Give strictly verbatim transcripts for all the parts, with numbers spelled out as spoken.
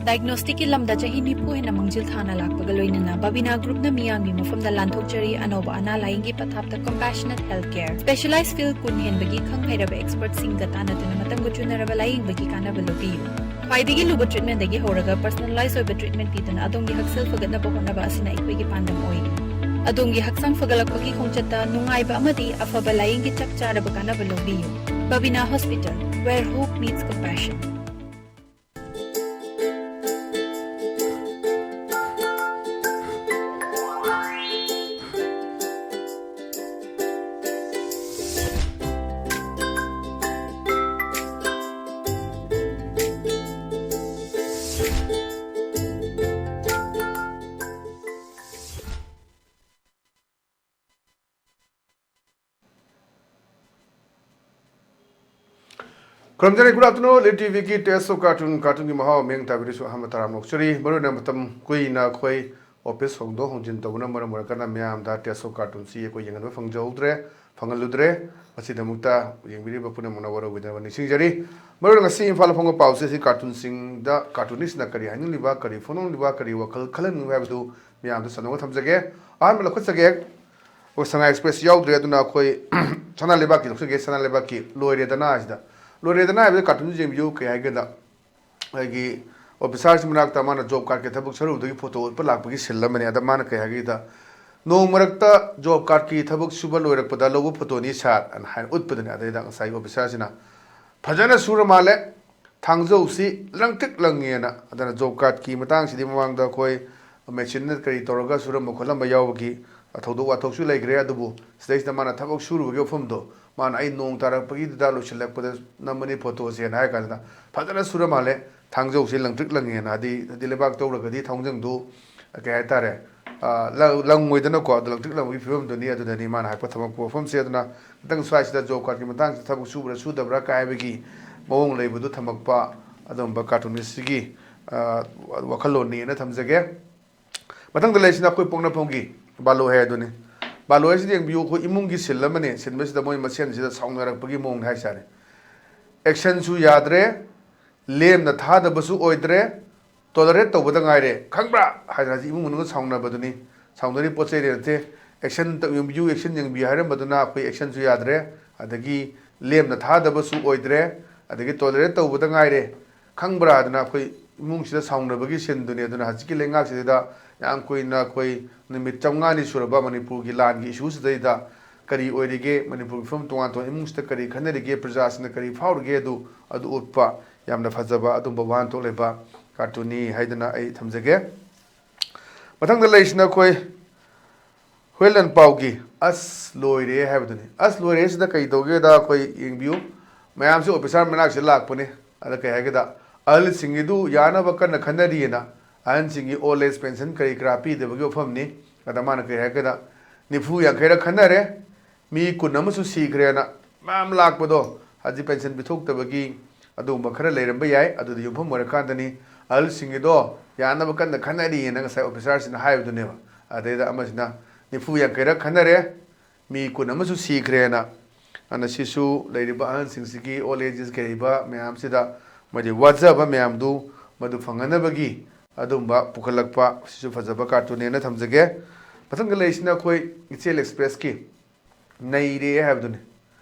ꯗꯥꯏꯒꯅꯣꯁꯇꯤꯛꯀꯤ ꯂꯝꯗ ꯆꯍꯤ ꯅꯤꯐꯨ ꯍꯦꯟꯅ ꯃꯥꯡꯖꯤꯜ ꯊꯥꯅ ꯂꯥꯛꯄꯒ ꯂꯣꯏꯅꯅ ꯕꯕꯤꯅꯥ ꯒ꯭ꯔꯨꯞꯅ ꯃꯤꯌꯥꯝꯒꯤ ꯃꯐꯝꯗ ꯂꯥꯟꯊꯣꯛꯆꯔꯤ ꯑꯅꯧꯕ ꯑꯅꯥ ꯂꯥꯏꯌꯦꯡꯒꯤ ꯄꯊꯥꯞꯇ ꯀꯝꯄꯦꯁꯅꯦꯠ ꯍꯦꯜꯊ ꯀꯦꯌꯔ꯫ ꯁ꯭ꯄꯦꯁꯤꯌꯦꯂꯥꯏꯖ ꯐꯤꯜꯗ ꯀꯨꯟ ꯍꯦꯟꯕꯒꯤ ꯈꯪ ꯍꯩꯔꯕ ꯑꯦꯛꯁꯄꯔꯠꯁꯤꯡꯒ ꯇꯥꯟꯅꯗꯨꯅ ꯃꯇꯝꯒ ꯆꯨꯅꯔꯕ ꯂꯥꯏꯌꯦꯡꯕꯒꯤ ꯀꯥꯟꯅꯕ ꯂꯧꯕꯤꯌꯨ꯫ ꯈ꯭ꯋꯥꯏꯗꯒꯤ ꯂꯨꯕ ꯇ꯭ꯔꯤꯠꯃꯦꯟꯗꯒꯤ ꯍꯧꯔꯒ ꯄꯔꯁꯣꯅꯦꯂꯥꯏꯖ ꯑꯣꯏꯕ ꯇ꯭ꯔꯤꯠꯃꯦꯟ ꯄꯤꯗꯨꯅ ꯑꯗꯣꯝꯒꯤ ꯍꯛꯁꯦꯜ ꯐꯒꯠꯅꯕ ꯍꯣꯠꯅꯕ ꯑꯁꯤꯅ ꯑꯩꯈꯣꯏꯒꯤ ꯄꯥꯟꯗꯝ ꯑꯣꯏꯔꯤ꯫ ꯑꯗꯣꯝꯒꯤ ꯍꯛꯆꯥꯡ ꯐꯒꯠꯂꯛꯄꯒꯤ ꯈꯣꯡꯆꯠꯇ ꯅꯨꯡꯉꯥꯏꯕ ꯑꯃꯗꯤ ꯑꯐꯕ ꯂꯥꯏꯌꯦꯡꯒꯤ ꯆꯞ ꯆꯥꯔꯕ ꯀꯥꯟꯅꯕ ꯂꯧꯕꯤꯌꯨ꯫ Babina Hospital, where hope meets compassion. ꯈꯨꯔꯨꯝꯖꯔꯤ꯫ Good afternoon, ꯂꯤꯠ ꯇꯤꯚꯤꯒꯤ Taste of Cartoon, ꯀꯥꯔꯇꯨꯟꯒꯤ ꯃꯍꯥꯎ ꯃꯤꯠꯌꯦꯡ ꯇꯥꯕꯤꯔꯤꯁꯨ ꯑꯍꯥꯟꯕ ꯇꯔꯥꯝꯅ ꯑꯣꯛꯆꯔꯤ꯫ ꯃꯔꯨꯑꯣꯏꯅ ꯃꯇꯝ ꯀꯨꯏꯅ ꯑꯩꯈꯣꯏ ꯑꯣꯐꯤꯁ ꯍꯣꯡꯗꯣꯛ ꯍꯣꯡꯖꯤꯟ ꯇꯧꯕꯅ ꯃꯔꯝ ꯑꯣꯏꯔꯀꯥꯟꯗ ꯃꯤꯌꯥꯝꯗ Taste of Cartoonꯁꯤ ꯑꯩꯈꯣꯏ ꯌꯦꯡꯍꯟꯕ ꯐꯪꯖꯍꯧꯗ꯭ꯔꯦ, ꯐꯪꯍꯜꯂꯨꯗ꯭ꯔꯦ꯫ ꯃꯁꯤꯗꯃꯛꯇ ꯌꯦꯡꯕꯤꯔꯤꯕ ꯄꯨꯝꯅꯃꯛꯅ ꯋꯥꯔꯧꯕꯤꯗꯅꯕ ꯅꯤꯡꯁꯤꯡꯖꯔꯤ꯫ ꯃꯔꯨꯑꯣꯏꯅ ꯉꯁꯤ ꯏꯝꯐꯥꯜꯗ ꯐꯣꯡꯕ ꯄꯥꯎꯆꯦꯁꯤ ꯀꯥꯔꯇꯨꯟꯁꯤꯡꯗ ꯀꯥꯔꯇꯨꯅꯤꯁ꯭ꯠꯅ ꯀꯔꯤ ꯍꯥꯏꯅꯤꯡꯂꯤꯕ, ꯀꯔꯤ ꯐꯣꯡꯗꯣꯛꯅꯤꯡꯂꯤꯕ, ꯀꯔꯤ ꯋꯥꯈꯜ ꯈꯜꯍꯟꯅꯤꯡꯂꯤꯕ ꯍꯥꯏꯕꯗꯨ ꯃꯤꯌꯥꯝꯗ ꯁꯟꯗꯣꯛꯅ ꯊꯝꯖꯒꯦ꯫ ꯑꯍꯥꯟꯕ ꯂꯧꯈꯠꯆꯒꯦ꯫ ꯑꯩꯈꯣꯏ ꯁꯉꯥꯏ ꯑꯦꯛꯁꯄ꯭ꯔꯦꯁ ꯌꯥꯎꯗ꯭ꯔꯦ, ꯑꯗꯨꯅ ꯑꯩꯈꯣꯏ ꯁꯅꯥ ꯂꯩꯕꯥꯛꯀꯤ ꯂꯧꯁꯤꯟꯒꯦ꯫ ꯁꯅꯥ ꯂꯩꯕꯥꯛꯀꯤ ꯂꯣꯏꯔꯦꯗꯅ ꯍꯥꯏꯁꯤꯗ, ꯂꯣꯏꯔꯦꯗꯅ ꯍꯥꯏꯕꯗ ꯀꯥꯔꯇꯨꯟꯁꯤ ꯌꯦꯡꯕꯤꯌꯨ꯫ ꯀꯩ ꯍꯥꯏꯒꯦꯗ, ꯑꯩꯒꯤ ꯑꯣꯐꯤꯁꯥꯔꯁꯤ ꯃꯅꯥꯛꯇ ꯃꯥꯅ ꯖꯣꯕ ꯀꯥꯔꯗꯀꯤ ꯊꯕꯛ ꯁꯨꯔꯨꯕꯗꯒꯤ ꯐꯣꯇꯣ ꯎꯠꯄ ꯂꯥꯛꯄꯒꯤ ꯁꯤꯟ ꯑꯃꯅꯤ꯫ ꯑꯗ ꯃꯥꯅ ꯀꯩ ꯍꯥꯏꯒꯦꯗ, "ꯅꯣꯡ ꯃꯔꯛꯇ ꯖꯣꯕ ꯀꯥꯔꯗꯀꯤ ꯊꯕꯛ ꯁꯨꯕ ꯂꯣꯏꯔꯛꯄꯗ ꯂꯧꯕ ꯐꯣꯇꯣꯅꯤ ꯁꯥꯔ" ꯑꯅ ꯍꯥꯏꯅ ꯎꯠꯄꯗꯅꯤ꯫ ꯑꯗꯩꯗ ꯉꯁꯥꯏꯒꯤ ꯑꯣꯐꯤꯁꯥꯔꯁꯤꯅ, "ꯐꯖꯅ ꯁꯨꯔ ꯃꯥꯜꯂꯦ, ꯊꯥꯡꯖꯧꯁꯤ ꯂꯪꯇ꯭ꯔꯤꯛ ꯂꯪꯉꯦꯅ"꯫ ꯑꯗꯨꯅ ꯖꯣꯕ ꯀꯥꯔꯗꯀꯤ ꯃꯇꯥꯡꯁꯤꯗꯤ ꯃꯃꯥꯡꯗ ꯑꯩꯈꯣꯏ ꯃꯦꯆꯤꯟꯅ ꯀꯔꯤ ꯇꯧꯔꯒ ꯁꯨꯔꯝꯕ ꯈꯣꯠꯂꯝꯕ ꯌꯥꯎꯕꯒꯤ ꯊꯧꯗꯣꯛ ꯋꯥꯊꯣꯛꯁꯨ ꯂꯩꯈ꯭ꯔꯦ꯫ ꯑꯗꯨꯕꯨ ꯁꯤꯗꯩꯁꯤꯗ ꯃꯥꯅ ꯊꯕꯛ ꯁꯨꯔꯨꯕꯒꯤ ꯃꯐꯝꯗꯣ, ꯃꯥꯅ "ꯑꯩ ꯅꯣꯡ ꯇꯥꯔꯛꯄꯒꯤꯗꯨꯗ ꯂꯣꯏꯁꯤꯜꯂꯛꯄꯗ ꯅꯝꯕꯅꯤ ꯐꯣꯇꯣꯁꯦꯅ" ꯍꯥꯏ ꯀꯥꯟꯁꯤꯗ, "ꯐꯖꯅ ꯁꯨꯔ ꯃꯥꯜꯂꯦ, ꯊꯥꯡꯖꯧꯁꯤ ꯂꯪꯇ꯭ꯔꯤꯛ ꯂꯪꯉꯦꯅ", ꯍꯥꯏꯗꯤ, ꯍꯥꯏꯗꯤ ꯂꯩꯕꯥꯛ ꯇꯧꯔꯒꯗꯤ ꯊꯥꯡꯖꯧꯗꯨ, ꯀꯩ ꯍꯥꯏꯇꯥꯔꯦ, ꯑ, ꯂꯪ-, ꯂꯪꯉꯣꯏꯗꯅꯀꯣ, ꯑꯗꯨ ꯂꯪꯇ꯭ꯔꯤꯛ ꯂꯪꯕꯒꯤ ꯐꯤꯕꯝꯗꯨꯅꯤ꯫ ꯑꯗꯨꯗꯅꯤ ꯃꯥꯅ ꯍꯥꯏꯔꯛꯄ ꯊꯕꯛ ꯋꯥꯐꯝꯁꯦ꯫ ꯑꯗꯨꯅ ꯈꯤꯇꯪ ꯁ꯭ꯋꯥꯏꯁꯤꯗ ꯖꯣꯕ ꯀꯥꯔꯗꯀꯤ ꯃꯇꯥꯡꯁꯤꯗ ꯊꯕꯛ ꯁꯨꯕ꯭ꯔꯥ ꯁꯨꯗꯕ꯭ꯔꯥ ꯀꯥꯏꯕꯒꯤ ꯃꯑꯣꯡ ꯂꯩꯕꯗꯨ ꯊꯝꯃꯛꯄ ꯑꯗꯨꯒꯨꯝꯕ ꯀꯥꯔꯇꯨꯅꯤꯁ꯭ꯠꯁꯤꯒꯤ, ꯑ, ꯋꯥꯈꯜꯂꯣꯟꯅꯤꯅ ꯊꯝꯖꯒꯦ꯫ ꯃꯊꯪꯗ ꯂꯩꯔꯤꯁꯤꯅ ꯑꯩꯈꯣꯏ ꯄꯣꯛꯅꯐꯝꯒꯤ ꯕꯥꯂꯣ ꯍꯥꯏ ꯑꯗꯨꯅꯤ꯫ ꯕꯥꯂꯣ ꯍꯥꯏꯁꯤꯗꯤ ꯌꯦꯡꯕꯤꯌꯨ, ꯑꯩꯈꯣꯏ ꯏꯃꯨꯡꯒꯤ ꯁꯤꯟ ꯑꯃꯅꯤ꯫ ꯁꯤꯟꯕꯁꯤꯗ ꯃꯣꯏ ꯃꯁꯦꯟꯁꯤꯗ ꯁꯥꯎꯅꯔꯛꯄꯒꯤ ꯃꯑꯣꯡꯅꯤ ꯍꯥꯏꯇꯥꯔꯦ꯫ ꯑꯦꯛꯁꯟꯁꯨ ꯌꯥꯗ꯭ꯔꯦ, ꯂꯦꯝꯅ ꯊꯥꯗꯕꯁꯨ ꯑꯣꯏꯗ꯭ꯔꯦ, ꯇꯣꯂꯔꯦꯠ ꯇꯧꯕꯗ ꯉꯥꯏꯔꯦ, ꯈꯪꯕ꯭ꯔꯥ ꯍꯥꯏꯗꯅ ꯍꯧꯖꯤꯛ ꯏꯃꯨꯡ ꯃꯅꯨꯡꯗ ꯁꯥꯎꯅꯕꯗꯨꯅꯤ꯫ ꯁꯥꯎꯅꯔꯤ ꯄꯣꯠ ꯆꯩ ꯅꯠꯇꯦ꯫ ꯑꯦꯛꯁꯟ ꯌꯦꯡꯕꯤꯌꯨ, ꯑꯦꯛꯁꯟ ꯌꯦꯡꯕꯤꯌꯨ ꯍꯥꯏꯔꯝꯕꯗꯨꯅ ꯑꯩꯈꯣꯏ ꯑꯦꯛꯁꯟꯁꯨ ꯌꯥꯗ꯭ꯔꯦ, ꯑꯗꯒꯤ ꯂꯦꯝꯅ ꯊꯥꯗꯕꯁꯨ ꯑꯣꯏꯗ꯭ꯔꯦ, ꯑꯗꯒꯤ ꯇꯣꯂꯔꯦꯠ ꯇꯧꯕꯗ ꯉꯥꯏꯔꯦ, ꯈꯪꯕ꯭ꯔꯥ ꯍꯥꯏꯗꯅ ꯑꯩꯈꯣꯏ ꯏꯃꯨꯡꯁꯤꯗ ꯁꯥꯎꯅꯕꯒꯤ ꯁꯤꯟꯗꯨꯅꯤ꯫ ꯑꯗꯨꯅ ꯍꯧꯖꯤꯛꯀꯤ ꯂꯩꯉꯥꯛꯁꯤꯗ ꯌꯥꯝ ꯀꯨꯏꯅ ꯑꯩꯈꯣꯏ ꯅꯨꯃꯤꯠ ꯆꯥꯝꯃꯉꯥꯅꯤ ꯁꯨꯔꯕ ꯃꯅꯤꯄꯨꯔꯒꯤ ꯂꯥꯟꯒꯤ ꯏꯁꯨꯁꯤꯗꯩꯗ ꯀꯔꯤ ꯑꯣꯏꯔꯤꯒꯦ, ꯃꯅꯤꯄꯨꯔꯒꯤ ꯐꯤꯕꯝ ꯇꯣꯉꯥꯟ ꯇꯣꯉꯥꯟ ꯏꯃꯨꯡꯁꯤꯗ ꯀꯔꯤ ꯈꯟꯅꯔꯤꯒꯦ, ꯄ꯭ꯔꯖꯥꯁꯤꯡꯅ ꯀꯔꯤ ꯐꯥꯎꯔꯤꯒꯦ, ꯑꯗꯨ ꯑꯗꯨ ꯎꯠꯄ ꯌꯥꯝꯅ ꯐꯖꯕ ꯑꯗꯨꯝꯕ ꯋꯥꯍꯟꯊꯣꯛ ꯂꯩꯕ ꯀꯥꯔꯇꯨꯟꯅꯤ ꯍꯥꯏꯗꯅ ꯑꯩ ꯊꯝꯖꯒꯦ꯫ ꯃꯊꯪꯗ ꯂꯩꯔꯤꯁꯤꯅ ꯑꯩꯈꯣꯏ ꯍꯨꯌꯦꯟ ꯂꯥꯟꯄꯥꯎꯒꯤ ꯑꯁ ꯂꯣꯏꯔꯦ ꯍꯥꯏꯕꯗꯨꯅꯤ꯫ ꯑꯁ ꯂꯣꯏꯔꯦ ꯁꯤꯗ ꯀꯩ ꯇꯧꯒꯦꯗ ꯑꯩꯈꯣꯏ ꯌꯦꯡꯕꯤꯌꯨ, ꯃꯌꯥꯝꯁꯦ ꯑꯣꯐꯤꯁꯥꯔ ꯃꯅꯥꯛꯁꯤꯗ ꯂꯥꯛꯄꯅꯦ꯫ ꯑꯗ ꯀꯩ ꯍꯥꯏꯒꯦꯗ, ꯑꯍꯜꯁꯤꯡꯒꯤꯗꯨ ꯌꯥꯅꯕ ꯀꯟꯅ ꯈꯟꯅꯔꯤꯑꯅ ꯑꯍꯟꯁꯤꯡꯒꯤ ꯑꯣꯜ ꯑꯦꯖ ꯄꯦꯟꯁꯟ ꯀꯔꯤ ꯀꯔꯥ ꯄꯤꯗꯕꯒꯤ ꯋꯥꯐꯝꯅꯤ꯫ ꯑꯗ ꯃꯥꯅ ꯀꯩ ꯍꯥꯏꯒꯦꯗ, ꯅꯤꯐꯨ ꯌꯥꯡꯈꯩꯔ ꯈꯟꯅꯔꯦ, ꯃꯤ ꯀꯨꯟ ꯑꯃꯁꯨ ꯁꯤꯈ꯭ꯔꯦꯅ ꯃꯌꯥꯝ ꯂꯥꯛꯄꯗꯣ ꯍꯧꯖꯤꯛ ꯄꯦꯟꯁꯟ ꯄꯤꯊꯣꯛꯇꯕꯒꯤ ꯑꯗꯨꯒꯨꯝꯕ ꯈꯔ ꯂꯩꯔꯝꯕ ꯌꯥꯏ꯫ ꯑꯗꯨꯗ ꯌꯨꯝꯐꯝ ꯑꯣꯏꯔꯀꯥꯟꯗꯅꯤ ꯑꯍꯜꯁꯤꯡꯒꯤꯗꯣ ꯌꯥꯅꯕ ꯀꯟꯅ ꯈꯟꯅꯔꯤꯑꯅ ꯉꯁꯥꯏ ꯑꯣꯐꯤꯁꯥꯔꯁꯤꯅ ꯍꯥꯏꯕꯗꯨꯅꯦꯕ꯫ ꯑꯗꯩꯗ ꯑꯃꯁꯤꯅ ꯅꯤꯐꯨ ꯌꯥꯡꯈꯩꯔꯛ ꯈꯟꯅꯔꯦ, ꯃꯤ ꯀꯨꯟ ꯑꯃꯁꯨ ꯁꯤꯈ꯭ꯔꯦꯅ꯫ ꯑꯗꯨꯅ ꯁꯤꯁꯨ ꯂꯩꯔꯤꯕ ꯑꯍꯜꯁꯤꯡꯁꯤꯒꯤ ꯑꯣꯜ ꯑꯦꯖꯦꯁꯀꯤ ꯂꯩꯔꯤꯕ ꯃꯌꯥꯝꯁꯤꯗ ꯃꯣꯏꯗꯤ ꯋꯥꯖꯕ ꯃꯌꯥꯝꯗꯨ ꯃꯗꯨ ꯐꯪꯍꯟꯅꯕꯒꯤ ꯑꯗꯨꯝꯕ ꯄꯨꯈꯠꯂꯛꯄ ꯁꯤꯁꯨ ꯐꯖꯕ ꯀꯥꯔꯇꯨꯟꯅꯦꯅ ꯊꯝꯖꯒꯦ꯫ ꯃꯊꯪꯗ ꯂꯩꯔꯤꯁꯤꯅ ꯑꯩꯈꯣꯏ ꯏꯆꯦꯜ ꯑꯦꯛꯁꯄ꯭ꯔꯦꯁꯀꯤ ꯅꯩꯔꯦ ꯍꯥꯏꯕꯗꯨꯅꯤ꯫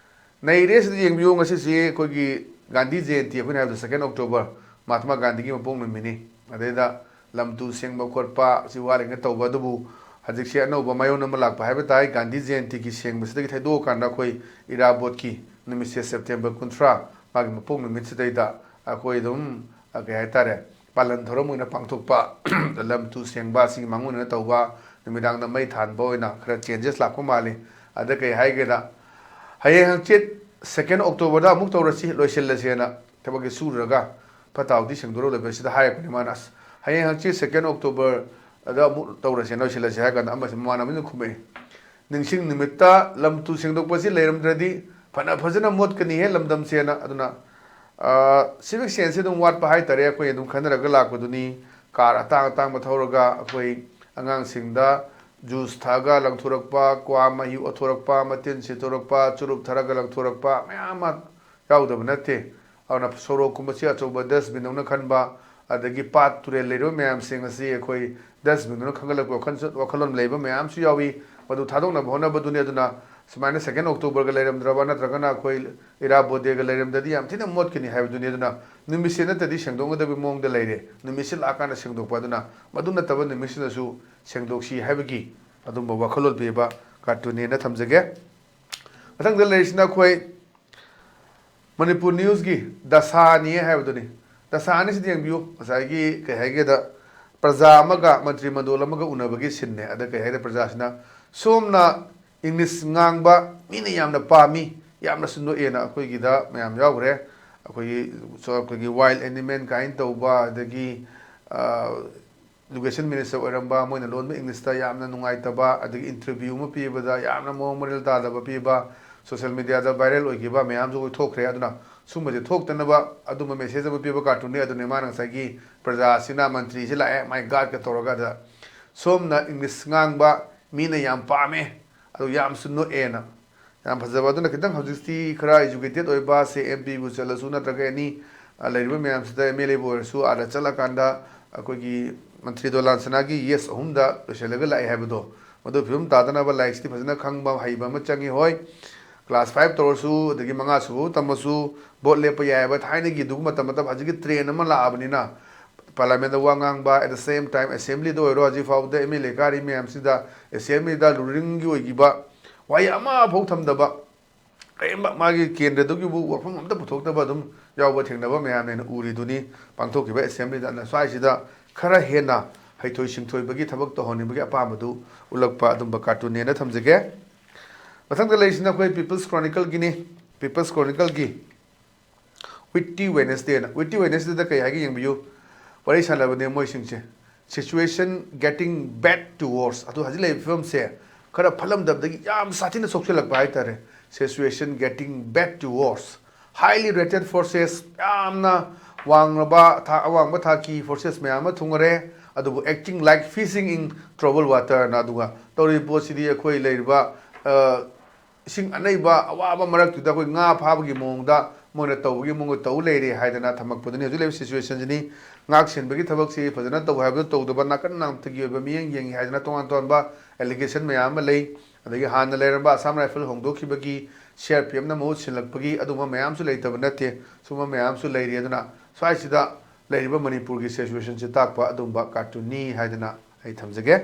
ꯅꯩꯔꯦ ꯁꯤꯗ ꯌꯦꯡꯕꯤꯌꯨ, ꯉꯁꯤꯁꯤ ꯑꯩꯈꯣꯏꯒꯤ ꯒꯥꯟꯙꯤ ꯖꯌꯟꯇꯤ ꯑꯩꯈꯣꯏꯅ ꯍꯥꯏꯕꯗꯣ second October, ꯃꯍꯥꯇꯃꯥ ꯒꯥꯟꯙꯤꯒꯤ ꯃꯄꯣꯛ ꯅꯨꯃꯤꯠꯅꯤ꯫ ꯑꯗꯩꯗ ꯂꯝ ꯇꯨ ꯁꯦꯡꯕ ꯈꯣꯠꯄ ꯁꯤ ꯋꯥꯠꯂꯤꯉꯩ ꯇꯧꯕ, ꯑꯗꯨꯕꯨ ꯍꯧꯖꯤꯛꯁꯦ ꯑꯅꯧꯕ ꯃꯥꯏꯑꯣꯟ ꯑꯃ ꯂꯥꯛꯄ ꯍꯥꯏꯕ ꯇꯥꯏ꯫ ꯒꯥꯟꯙꯤ ꯖꯌꯟꯇꯤꯒꯤ ꯁꯦꯡꯕꯁꯤꯗꯒꯤ ꯊꯩꯗꯣꯛꯑꯀꯥꯟꯗ ꯑꯩꯈꯣꯏ ꯏꯔꯥꯕꯣꯠꯀꯤ ꯅꯨꯃꯤꯠꯁꯦ ꯁꯦꯞꯇꯦꯝꯕꯔ ꯀꯨꯟꯊ꯭ꯔꯥ, ꯃꯥꯒꯤ ꯃꯄꯣꯛ ꯅꯨꯃꯤꯠꯁꯤꯗꯩꯗ ꯑꯩꯈꯣꯏ ꯑꯗꯨꯝ, ꯑ, ꯀꯩ ꯍꯥꯏꯇꯥꯔꯦ, ꯄꯥꯂꯟ ꯊꯧꯔꯝ ꯑꯣꯏꯅ ꯄꯥꯡꯊꯣꯛꯄ, ꯂꯝ ꯇꯨ ꯁꯦꯡꯕ ꯑꯁꯤꯒꯤ ꯃꯥꯡꯑꯣꯏꯅꯅ ꯇꯧꯕ, ꯅꯨꯃꯤꯗꯥꯡꯗ ꯃꯩ ꯊꯥꯟꯕ ꯑꯣꯏꯅ ꯈꯔ ꯆꯦꯟꯖꯦꯁ ꯂꯥꯛꯄ ꯃꯥꯜꯂꯤ꯫ ꯑꯗ ꯀꯩ ꯍꯥꯏꯒꯦꯗ, ꯍꯌꯦꯡ ꯍꯪꯆꯤꯠ second Octoberꯗ ꯑꯃꯨꯛ ꯇꯧꯔꯁꯤ, ꯂꯣꯏꯁꯤꯜꯂꯁꯦꯅ ꯊꯕꯛꯁꯤ ꯁꯨꯔꯒ ꯐꯠꯇ ꯍꯥꯎꯗꯤ ꯁꯦꯡꯗꯣꯔꯛꯂꯕ ꯁꯤꯗ ꯍꯥꯏꯔꯛꯄꯅꯤ ꯃꯥꯅ꯫ "ꯑꯁ, ꯍꯌꯦꯡ ꯍꯪꯆꯤꯠ second Octoberꯗ ꯑꯃꯨꯛ ꯇꯧꯔꯁꯦ, ꯂꯣꯏꯁꯤꯜꯂꯁꯦ" ꯍꯥꯏ ꯀꯥꯟꯗ ꯑꯃꯁꯤ ꯃꯃꯥꯟꯅꯕꯁꯤꯅ ꯈꯨꯝꯃꯛꯑꯦ, "ꯅꯤꯡꯁꯤꯡ ꯅꯨꯃꯤꯠꯇ ꯂꯝ ꯇꯨ ꯁꯦꯡꯗꯣꯛꯄꯁꯤ ꯂꯩꯔꯝꯗ꯭ꯔꯗꯤ ꯐꯅ ꯐꯖꯅ ꯃꯣꯠꯀꯅꯤꯍꯦ ꯂꯝꯗꯝꯁꯦꯅ"꯫ ꯑꯗꯨꯅ, ꯑ, ꯁꯤꯚꯤꯛ ꯁꯦꯟꯁꯁꯦ ꯑꯗꯨꯝ ꯋꯥꯠꯄ ꯍꯥꯏꯇꯥꯔꯦ꯫ ꯑꯩꯈꯣꯏ ꯑꯗꯨꯝ ꯈꯟꯅꯔꯒ ꯂꯥꯛꯄꯗꯨꯅꯤ꯫ ꯀꯥꯔ ꯑꯇꯥꯡ ꯑꯇꯥꯡꯕ ꯊꯧꯔꯒ ꯑꯩꯈꯣꯏ ꯑꯉꯥꯡꯁꯤꯡꯗ ꯖꯨꯁ ꯊꯛꯑꯒ ꯂꯪꯊꯣꯔꯛꯄ, ꯀ꯭ꯋꯥ ꯃꯍꯤ ꯑꯣꯠꯊꯣꯔꯛꯄ, ꯃꯇꯤꯟ ꯁꯤꯠꯊꯣꯔꯛꯄ, ꯆꯨꯔꯨꯞ ꯊꯛꯑꯒ ꯂꯪꯊꯣꯔꯛꯄ ꯃꯌꯥꯝ ꯑꯃ ꯌꯥꯎꯗꯕ ꯅꯠꯇꯦ꯫ ꯑꯗꯨꯅ ꯁꯣꯔꯣꯛꯀꯨꯝꯕꯁꯤ ꯑꯆꯧꯕ dustbin ꯗꯧꯅ ꯈꯟꯕ, ꯑꯗꯒꯤ ꯄꯥꯠ ꯇꯨꯔꯦꯜ ꯂꯩꯔꯤꯕ ꯃꯌꯥꯝꯁꯤꯡ ꯑꯁꯤ ꯑꯩꯈꯣꯏ dustbin ꯗꯨꯅ ꯈꯟꯒꯠꯂꯛꯄ ꯋꯥꯈꯜ, ꯋꯥꯈꯜꯂꯣꯟ ꯂꯩꯕ ꯃꯌꯥꯝꯁꯨ ꯌꯥꯎꯏ꯫ ꯃꯗꯨ ꯊꯥꯗꯣꯛꯅꯕ ꯍꯣꯠꯅꯕꯗꯨꯅꯤ꯫ ꯑꯗꯨꯅ ꯁꯨꯃꯥꯏꯅ second October ꯒ ꯂꯩꯔꯝꯗ꯭ꯔꯕ, ꯅꯠꯇ꯭ꯔꯒꯅ ꯑꯩꯈꯣꯏ ꯏꯔꯥꯕꯣꯠ ꯗꯦꯒ ꯂꯩꯔꯝꯗ꯭ꯔꯗꯤ ꯌꯥꯝ ꯊꯤꯅ ꯃꯣꯠꯀꯅꯤ ꯍꯥꯏꯕꯗꯨꯅꯤ꯫ ꯑꯗꯨꯅ ꯅꯨꯃꯤꯠꯁꯦ ꯅꯠꯇ꯭ꯔꯗꯤ ꯁꯦꯡꯗꯣꯛꯅꯗꯕꯒꯤ ꯃꯑꯣꯡꯗ ꯂꯩꯔꯦ꯫ ꯅꯨꯃꯤꯠꯁꯤ ꯂꯥꯛꯑꯀꯥꯟꯗ ꯁꯦꯡꯗꯣꯛꯄ꯫ ꯑꯗꯨꯅ ꯃꯗꯨ ꯅꯠꯇꯕ ꯅꯨꯃꯤꯠꯁꯤꯗꯁꯨ ꯁꯦꯡꯗꯣꯛꯁꯤ ꯍꯥꯏꯕꯒꯤ ꯑꯗꯨꯝꯕ ꯋꯥꯈꯜꯂꯣꯟ ꯄꯤꯕ cartoon ꯅꯦꯅ ꯊꯝꯖꯒꯦ꯫ ꯃꯊꯪꯗ ꯂꯩꯔꯤꯁꯤꯅ ꯑꯩꯈꯣꯏ ꯃꯅꯤꯄꯨꯔ news ꯀꯤ ꯗꯁꯥꯅꯤ ꯍꯥꯏꯕꯗꯨꯅꯤ꯫ ꯗꯁꯥ ꯑꯅꯤꯁꯤꯗ ꯌꯦꯡꯕꯤꯌꯨ꯫ ꯉꯁꯥꯏꯒꯤ ꯀꯩ ꯍꯥꯏꯒꯦꯗ, ꯄ꯭ꯔꯖꯥ ꯑꯃꯒ ꯃꯟꯇ꯭ꯔꯤ ꯃꯟꯗꯣꯜ ꯑꯃꯒ ꯎꯅꯕꯒꯤ scene ꯅꯦ꯫ ꯑꯗ ꯀꯩ ꯍꯥꯏꯒꯦꯗ, ꯄ꯭ꯔꯖꯥꯁꯤꯅ, "ꯁꯣꯝꯅ English ꯉꯥꯡꯕ ꯃꯤꯅ ꯌꯥꯝꯅ ꯄꯥꯝꯃꯤ, ꯌꯥꯝꯅꯁꯨ ꯅꯣꯛꯑꯦꯅ" ꯑꯩꯈꯣꯏꯒꯤꯗ ꯃꯌꯥꯝ ꯌꯥꯎꯈ꯭ꯔꯦ꯫ ꯑꯩꯈꯣꯏꯒꯤ, so ꯑꯩꯈꯣꯏꯒꯤ wild animal ꯀꯥꯏꯅ ꯇꯧꯕ, ꯑꯗꯒꯤ, ꯑ, education minister ꯑꯣꯏꯔꯝꯕ, ꯃꯣꯏꯅ ꯂꯣꯟꯕ English ꯇ ꯌꯥꯝꯅ ꯅꯨꯡꯉꯥꯏꯇꯕ, ꯑꯗꯒꯤ interview ꯑꯃ ꯄꯤꯕꯗ ꯌꯥꯝꯅ ꯃꯑꯣꯡ ꯃꯔꯤꯜ ꯇꯥꯗꯕ ꯄꯤꯕ, social media ꯗ viral ꯑꯣꯏꯈꯤꯕ ꯃꯌꯥꯝꯁꯨ ꯑꯩꯈꯣꯏ ꯊꯣꯛꯈ꯭ꯔꯦ꯫ ꯑꯗꯨꯅ ꯁꯨꯝꯕꯁꯦ ꯊꯣꯛꯇꯅꯕ ꯑꯗꯨꯝꯕ message ꯑꯃ ꯄꯤꯕ cartoon ꯅꯤ꯫ ꯑꯗꯨꯅ ꯃꯥꯅ ꯉꯁꯥꯏꯒꯤ ꯄ꯭ꯔꯖꯥꯁꯤꯅ ꯃꯟꯇ꯭ꯔꯤꯁꯤ ꯂꯥꯛꯑꯦ, ꯃꯥꯏ guard ꯀ ꯇꯧꯔꯒ, ꯑꯗ ꯁꯣꯝꯅ English ꯉꯥꯡꯕ ꯃꯤꯅ ꯌꯥꯝ ꯄꯥꯝꯃꯦ, ꯑꯗꯨ ꯌꯥꯝꯁꯨ ꯅꯣꯛꯑꯦꯅ꯫ ꯌꯥꯝ ꯐꯖꯕ꯫ ꯑꯗꯨꯅ ꯈꯤꯇꯪ ꯍꯧꯖꯤꯛꯇꯤ ꯈꯔ educated ꯑꯣꯏꯕ, ꯁꯦ M P ꯕꯨ ꯆꯠꯂꯁꯨ ꯅꯠꯇ꯭ꯔꯒ any, ꯑ, ꯂꯩꯔꯤꯕ ꯃꯌꯥꯝꯁꯤꯗ, M L A ꯕꯨ ꯑꯣꯏꯔꯁꯨ, ꯑꯥꯗ ꯆꯠꯂꯀꯥꯟꯗ ꯑꯩꯈꯣꯏꯒꯤ ꯃꯟꯇ꯭ꯔꯤ ꯗꯣꯂꯥꯟ ꯁꯅꯥꯒꯤ yes ꯑꯍꯨꯝꯗ ꯂꯣꯏꯁꯤꯜꯂꯒ ꯂꯥꯛꯑꯦ ꯍꯥꯏꯕꯗꯣ, ꯃꯗꯨ ꯐꯤꯕꯝ ꯇꯥꯗꯅꯕ ꯂꯥꯏꯔꯤꯛꯁꯤꯗꯤ ꯐꯖꯅ ꯈꯪꯕ ꯍꯩꯕ ꯑꯃ ꯆꯪꯉꯤ꯫ ꯍꯣꯏ, class five ꯇꯧꯔꯁꯨ, ꯑꯗꯒꯤ ꯃꯉꯥ ꯁꯨꯕ ꯇꯝꯃꯁꯨ, vote ꯂꯦꯞꯄ ꯌꯥꯏ ꯍꯥꯏꯕ ꯊꯥꯏꯅꯒꯤ ꯑꯗꯨꯒꯨꯝꯕ ꯃꯇꯝ, ꯃꯇꯝ ꯍꯧꯖꯤꯛꯀꯤ train ꯑꯃ ꯂꯥꯛꯑꯕꯅꯤꯅ, parliament ꯇ ꯋꯥ ꯉꯥꯡꯕ, at the same time assembly ꯗ ꯑꯣꯏꯔꯣ, ꯍꯧꯖꯤꯛ ꯐꯥꯎꯕꯗ M L A ꯀꯥꯔꯤ ꯃꯌꯥꯝꯁꯤꯗ assembly ꯗ ruling ꯒꯤ ꯑꯣꯏꯈꯤꯕ ꯋꯥꯍꯩ ꯑꯃꯐꯥꯎ ꯊꯝꯗꯕ, ꯀꯔꯤꯒꯨꯝꯕ ꯃꯥꯒꯤ ꯀꯦꯟꯗ꯭ꯔꯗꯨꯒꯤꯕꯨ ꯋꯥꯐꯝ ꯑꯝꯇ ꯄꯨꯊꯣꯛꯇꯕ ꯑꯗꯨꯝ ꯌꯥꯎꯕ ꯊꯦꯡꯅꯕ ꯃꯌꯥꯝꯅ ꯍꯦꯟꯅ ꯎꯔꯤꯗꯨꯅꯤ ꯄꯥꯡꯊꯣꯛꯈꯤꯕ assembly ꯗ꯫ ꯑꯗꯨꯅ ꯁ꯭ꯋꯥꯏꯁꯤꯗ ꯈꯔ ꯍꯦꯟꯅ ꯍꯩꯊꯣꯏ ꯁꯤꯡꯊꯣꯏꯕꯒꯤ ꯊꯕꯛ ꯇꯧꯍꯟꯅꯤꯡꯕꯒꯤ ꯑꯄꯥꯝꯕꯗꯨ ꯎꯠꯂꯛꯄ ꯑꯗꯨꯝꯕ cartoon ꯅꯦꯅ ꯊꯝꯖꯒꯦ꯫ ꯃꯊꯪꯗ ꯂꯩꯔꯤꯁꯤꯅ ꯑꯩꯈꯣꯏ People's Chronicle Guinea. People's Chronicle ꯒꯤ Witty Wednesday ꯅ꯫ Witty Wednesday ꯗ ꯀꯩ ꯍꯥꯏꯒꯦ ꯌꯦꯡꯕꯤꯌꯨ꯫ ꯋꯥꯔꯤ ꯁꯥꯟꯅꯕꯅꯦ ꯃꯣꯏꯁꯤꯡꯁꯦ꯫ Situation getting bad to worse꯫ ꯑꯗꯨ ꯍꯧꯖꯤꯛ ꯂꯩꯔꯤꯕ ꯐꯤꯕꯝꯁꯦ ꯈꯔ ꯐꯠꯂꯝꯗꯕꯗꯒꯤ ꯌꯥꯝ ꯁꯥꯊꯤꯅ ꯁꯣꯛꯆꯤꯜꯂꯛꯄ ꯍꯥꯏꯇꯥꯔꯦ꯫ Situation getting bad to worse꯫ Highly rated forces, ꯌꯥꯝꯅ ꯋꯥꯡꯂꯕ ꯊꯥꯛ, ꯑꯋꯥꯡꯕ ꯊꯥꯛꯀꯤ forces ꯃꯌꯥꯝ ꯑꯃ ꯊꯨꯡꯉꯔꯦ꯫ ꯑꯗꯨꯕꯨ acting like fishing in trouble water ꯅ, ꯑꯗꯨꯒ ꯇꯧꯔꯤꯕ ꯄꯣꯠꯁꯤꯗꯤ ꯑꯩꯈꯣꯏ ꯂꯩꯔꯤꯕ, ꯑ, ꯏꯁꯤꯡ ꯑꯅꯩꯕ ꯑꯋꯥꯕ ꯃꯔꯛꯇꯨꯗ ꯑꯩꯈꯣꯏ ꯉꯥ ꯐꯥꯕꯒꯤ ꯃꯑꯣꯡꯗ ꯃꯣꯏꯅ ꯇꯧꯕꯒꯤ ꯃꯑꯣꯡꯗ ꯇꯧ ꯂꯩꯔꯦ ꯍꯥꯏꯗꯅ ꯊꯝꯃꯛꯄꯗꯨꯅꯤ꯫ ꯍꯧꯖꯤꯛ ꯂꯩꯔꯤꯕ ꯁꯤꯆꯨꯋꯦꯁꯟꯁꯤꯅꯤ꯫ ꯉꯥꯛ ꯁꯦꯟꯕꯒꯤ ꯊꯕꯛꯁꯤ ꯐꯖꯅ ꯇꯧ ꯍꯥꯏꯕꯗꯨ ꯇꯧꯗꯕ, ꯅꯥꯀꯟ ꯅꯥꯝꯇꯒꯤ ꯑꯣꯏꯕ ꯃꯤꯠꯌꯦꯡ ꯌꯦꯡꯉꯤ ꯍꯥꯏꯗꯅ ꯇꯣꯉꯥꯟ ꯇꯣꯉꯥꯟꯕ ꯑꯦꯂꯤꯒꯦꯁꯟ ꯃꯌꯥꯝ ꯑꯃ ꯂꯩ꯫ ꯑꯗꯒꯤ ꯍꯥꯟꯅ ꯂꯩꯔꯝꯕ Assam rifle ꯍꯣꯡꯗꯣꯛꯈꯤꯕꯒꯤ, C R P ꯑꯦꯐꯅ ꯃꯍꯨꯠ ꯁꯤꯜꯂꯛꯄꯒꯤ ꯑꯗꯨꯒꯨꯝꯕ ꯃꯌꯥꯝꯁꯨ ꯂꯩꯇꯕ ꯅꯠꯇꯦ꯫ ꯁꯨꯝꯕ ꯃꯌꯥꯝꯁꯨ ꯂꯩꯔꯤ꯫ ꯑꯗꯨꯅ ꯁ꯭ꯋꯥꯏꯁꯤꯗ ꯂꯩꯔꯤꯕ ꯃꯅꯤꯄꯨꯔꯒꯤ ꯁꯤꯆꯨꯋꯦꯁꯟꯁꯤ ꯇꯥꯛꯄ ꯑꯗꯨꯒꯨꯝꯕ ꯀꯥꯔꯇꯨꯟꯅꯤ ꯍꯥꯏꯗꯅ ꯑꯩ ꯊꯝꯖꯒꯦ꯫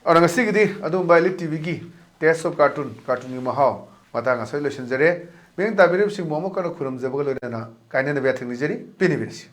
ꯑꯗꯨꯅ ꯉꯁꯤꯒꯤꯗꯤ ꯑꯗꯨꯒꯨꯝꯕ ꯑꯦꯜ ꯏ ꯇꯤ ꯚꯤꯒꯤ Taste of Cartoon, ꯀꯥꯔꯇꯨꯟꯒꯤ ꯃꯍꯥꯎ ꯃꯇꯥꯡ ꯑꯁꯤꯗ ꯂꯣꯏꯁꯤꯟꯖꯔꯦ꯫ ꯃꯤꯠꯌꯦꯡ ꯇꯥꯕꯤꯔꯤꯕꯁꯤꯡꯕꯨ ꯑꯃꯨꯛ ꯍꯟꯅ ꯈꯨꯔꯨꯝꯖꯕꯒ ꯂꯣꯏꯅꯅ ꯀꯥꯏꯅꯅꯕ ꯌꯥꯊꯪ ꯅꯤꯖꯔꯤ꯫ ꯄꯤꯅꯕꯤꯔꯁꯤ꯫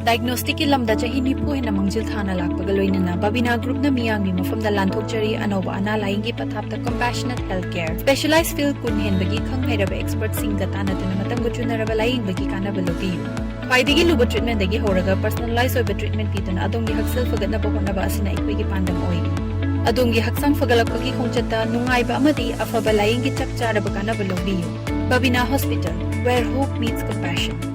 ꯗꯥꯏꯒꯅꯣꯁꯇꯤꯛꯀꯤ ꯂꯝꯗ ꯆꯍꯤ ꯅꯤꯐꯨ ꯍꯦꯟꯅ ꯃꯥꯡꯖꯤꯜ ꯊꯥꯅ ꯂꯥꯛꯄꯒ ꯂꯣꯏꯅꯅ ꯕꯕꯤꯅꯥ ꯒ꯭ꯔꯨꯞꯅ ꯃꯤꯌꯥꯝꯒꯤ ꯃꯐꯝꯗ ꯂꯥꯟꯊꯣꯛꯆꯔꯤ꯫ ꯑꯅꯧꯕ ꯑꯅꯥ ꯂꯥꯌꯦꯡꯒꯤ ꯄꯊꯥꯞꯇ Compassionate Health Care, ꯁ꯭ꯄꯦꯁꯤꯌꯦꯂꯥꯏꯖ ꯐꯤꯜꯗ ꯀꯨꯟ ꯍꯦꯟꯕꯒꯤ ꯈꯪ ꯍꯩꯔꯕ ꯑꯦꯛꯁꯄꯔꯠꯁꯤꯡꯒ ꯇꯥꯟꯅꯗꯨꯅ ꯃꯇꯝꯒ ꯆꯨꯅꯔꯕ ꯂꯥꯌꯦꯡꯕꯒꯤ ꯀꯥꯟꯅꯕ ꯂꯧꯕꯤꯌꯨ꯫ ꯈ꯭ꯋꯥꯏꯗꯒꯤ ꯂꯨꯕ ꯇ꯭ꯔꯤꯠꯃꯦꯟꯗꯒꯤ ꯍꯧꯔꯒ ꯄꯔꯁꯣꯅꯦꯂꯥꯏꯖ ꯑꯣꯏꯕ ꯇ꯭ꯔꯤꯠꯃꯦꯟ ꯄꯤꯗꯨꯅ ꯑꯗꯣꯝꯒꯤ ꯍꯛꯁꯦꯜ ꯐꯒꯠꯅꯕ ꯍꯣꯠꯅꯕ ꯑꯁꯤꯅ ꯑꯩꯈꯣꯏꯒꯤ ꯄꯥꯟꯗꯝ ꯑꯣꯏꯔꯤ꯫ ꯑꯗꯣꯝꯒꯤ ꯍꯛꯆꯥꯡ ꯐꯒꯠꯂꯛꯄꯒꯤ ꯈꯣꯡꯆꯠꯇ ꯅꯨꯡꯉꯥꯏꯕ ꯑꯃꯗꯤ ꯑꯐꯕ ꯂꯥꯌꯦꯡꯒꯤ ꯆꯞ ꯆꯥꯔꯕ ꯀꯥꯟꯅꯕ ꯂꯧꯕꯤꯌꯨ꯫ ꯕꯕꯤꯅꯥ hospital, where hope meets compassion.